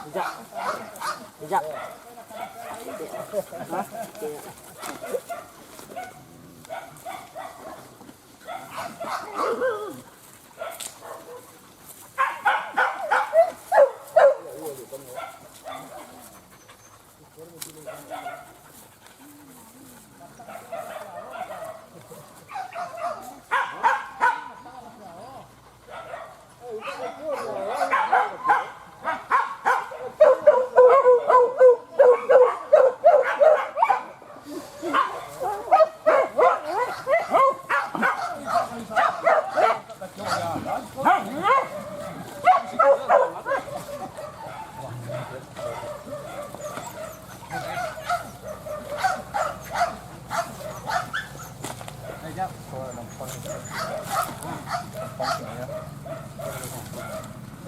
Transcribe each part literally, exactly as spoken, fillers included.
Bijak. Bijak. Hah?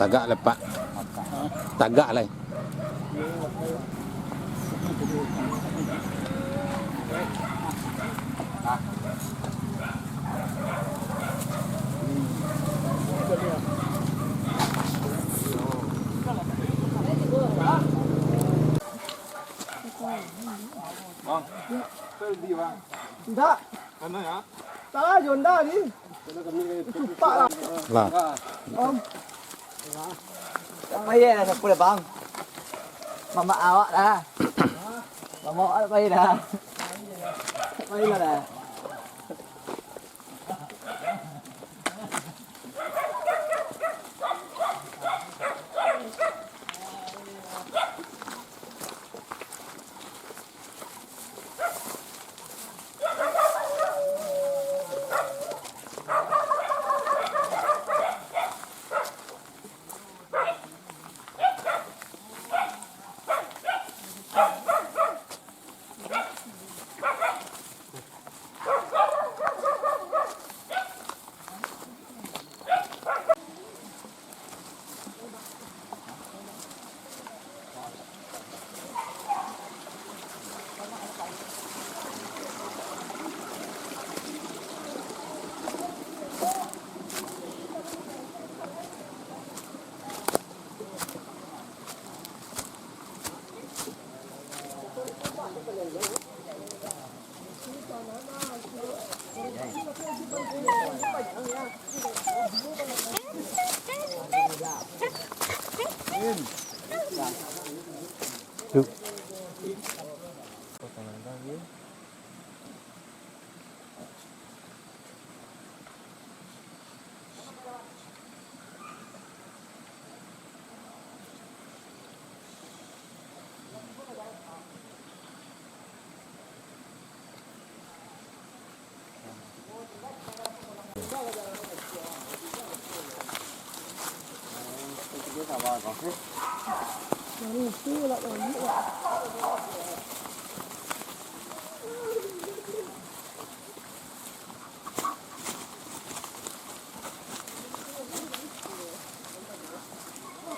Tagak lah, Pak. Tagak lah. Bang, saya beli, Bang. Indak. Mana ya? Salah jo ndak ni. Cupak lah. Lah. Om. Ayo lah, siapa dah, Bang? Mamak awak dah. Mamak awak dah, pai dah. Pai lah dah.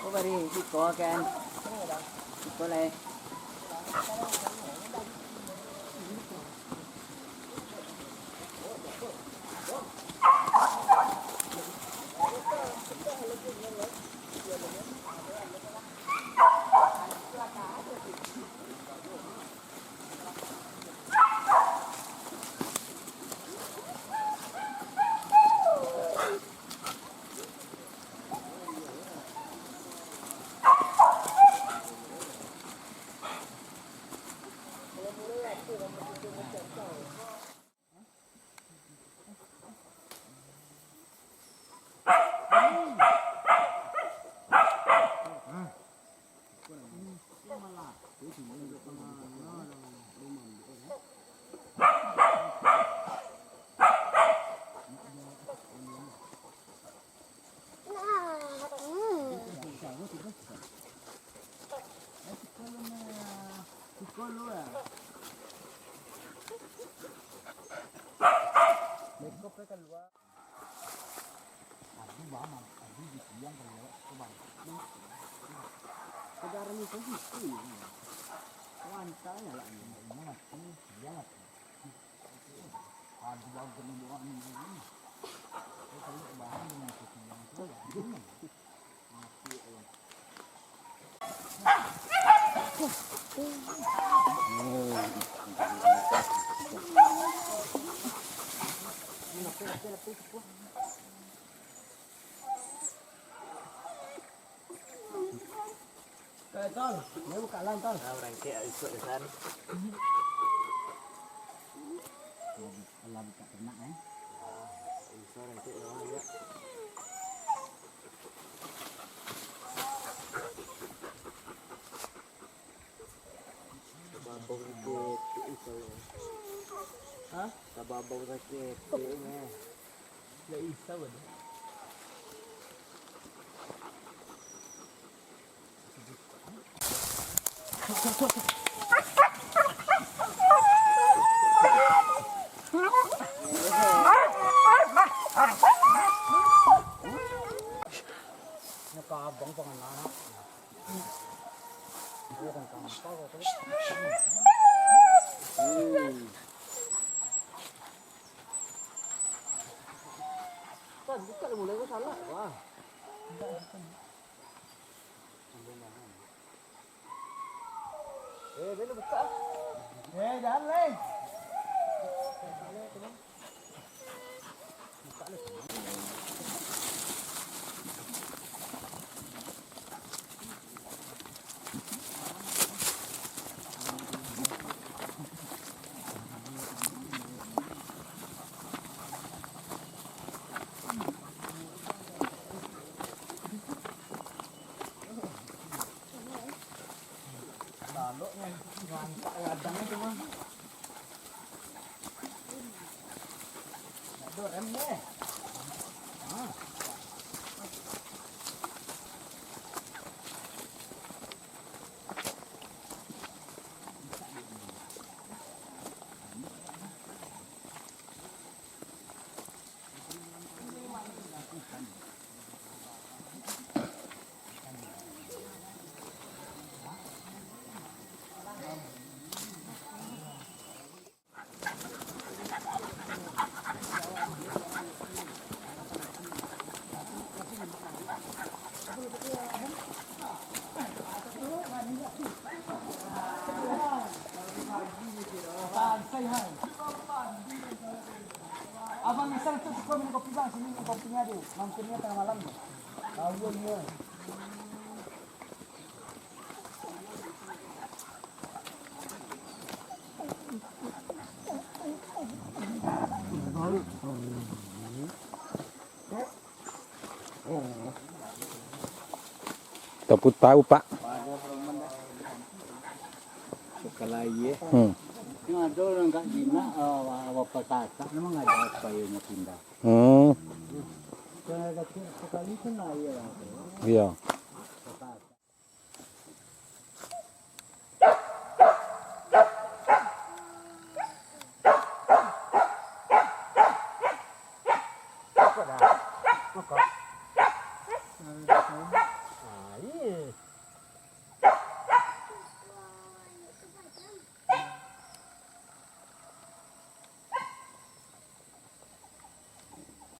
Ko bari, siko kan. Siko lai. Tol, dia buka lan, Tol. Ah, urang kek isuak di sana. Alah buka ternak, eh. Ah, isuak urang kek lawan dia. Tababau sakik, isuak. Hah? Tababau sakik, eh. Nggak bisa, Bang. Ini kabang pengen anak. Ini kan kampak kok. Hmm. Kan, buka lah mulai, kau salah. Wah. Eh, dia buka. Eh, jangan, leh. Buka, leh. Baloknyo, rancak gadang tu mah. Ado rem deh. Ah. Abang Isan tu suka minum kopi, Bang. Sini minum kopinya dia. Mampirnya tengah malam tu. Tahu dia. Tahu, Pak. Sekali aja. Hmm. Yang ada orang kat Cina, ah, apa sasak, memang ada apa yang pindah. Hmm. Sekali kan aja lah. Iya. Apa dah? Apa? Ah, iya.